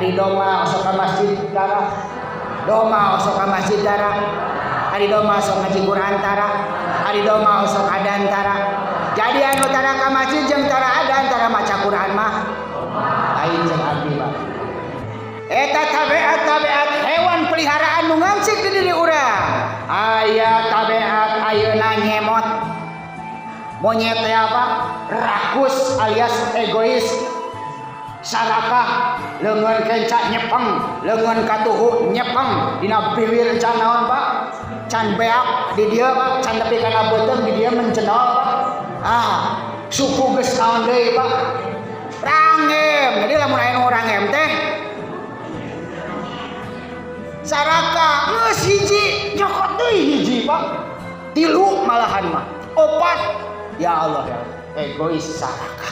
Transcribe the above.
Ari domba osok ka masjid tara, domba osok ka masjid tara, ari domba osok ngaji Quran tara, ari domba osok adan tara. Jadi anu tara ka masjid jeung tara adan, tara maca Quran mah lain jeung abdi mah. Eta tabiat tabiat hewan peliharaan nu ngancik di diri urang. Aya tabiat ayeuna nyemot. Monyet teh apa? Rakus alias egois, sarakah, leungeun kenca nyepeng, leungeun katuhu nyepeng, dina bibir can naon, Pak, can beak di dieu, Pak, can nepi kana beuteung, di dieu menjenol, Pak. Ah, suku geus naon deui, Pak, rangem. Jadi lamun aya nu rangem teh sarakah. Geus hiji nyokot deui hiji, Pak, tilu malahan mah opat. Ya Allah, ya egois, sarakah.